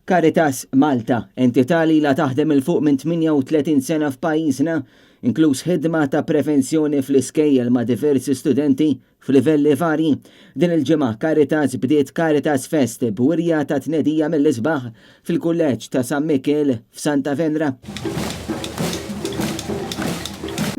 Caritas Malta, entità li ilha taħdem 'il fuq minn 38 sena f'pajjiżna, inkluż ħidma ta' prevenzjoni fl-iskejjel ma' diversi studenti f'livelli varji. Din il-ġimgħa Caritas bdiet Caritas Fest b'wirja ta' tnedija mill-isbaħ fil-Kulleġġ ta' San Mikiel f'Santa Venra.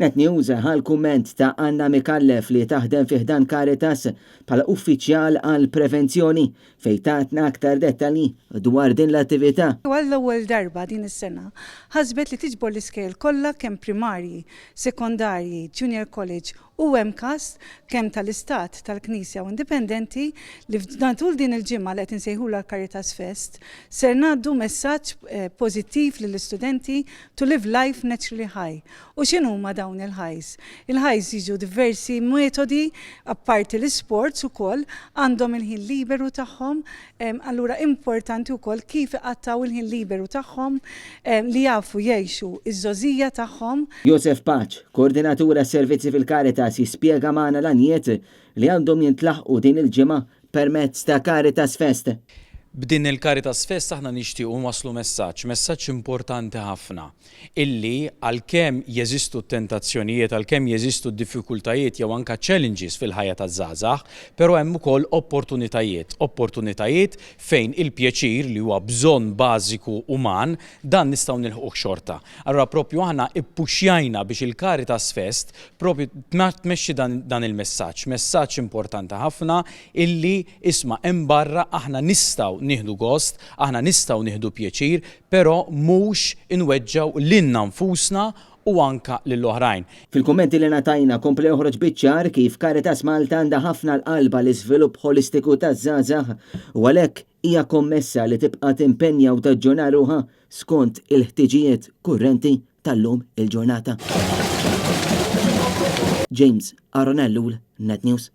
Net News ħa l-kumment ta' Anna Micallef li taħdem fi ħdan Caritas bħala uffiċjal għall-prevenzjoni fejn tatna aktar dettalji dwar din l-attività. Għall-ewwel darba din is-sena ħasbet li tiġbor l-iskejjel kollha kemm primarji, sekondarji, junior college u MCAST kemm tal-Istat, tal-Knisja u Indipendenti li matul din il-ġimgħa li qed insejħulha l-Caritas Fest ser ngħaddu messaġġ pożittiv lill-istudenti to live life naturally high. U x'inhuma dawn il-highs? Il-highs jiġu diversi metodi apparti l-isports ukoll għandhom il-ħin liberu tagħhom allura importanti wkoll kif iqattgħu il-ħin liberu tagħhom li jafu jgħixu ż-żgħożija tagħhom. Josef Pace, Koordinatur għas-Servizzi fil-Caritas jispjega magħna l-għanjiet li għandhom jintlaħqu din il-ġimgħa permezz ta' Caritas Fest. B'din il-Caritas Fest aħna nixtiequ nwasslu messaġġ, messaġġ importanti ħafna, illi għalkemm jeżistu t-tentazzjonijiet, għalkemm jeżistu d-diffikultajiet jew anke challenges fil-ħajja taż-żgħażagħ, però hemm ukoll opportunitajiet, opportunitajiet fejn il-pjaċir li huwa bżonn bażiku uman, dan nistgħu nilħquh xorta. Allura propju aħna ippuxjajna biex il-Caritas Fest propju tmexxi dan il-messaġġ, messaġġ importanti ħafna illi isma' hemm barra aħna nistgħu nieħdu gost, aħna nistgħu nieħdu pjaċir, però mhux inweġġgħu lilna nfusna u anka lill-oħrajn. Fil-kummenti li ngħatajna kompla joħroġ biċ-ċar kif Caritas Malta għandha ħafna għal qalbha l-iżvilupp ħolistiku taż-żgħażagħ u għalhekk hija kommessa li tibqa' timpenja u taġġorna ruħha skont il-ħtiġijiet kurrenti tal-lum il-ġurnata. James Aaron Ellul, Net News.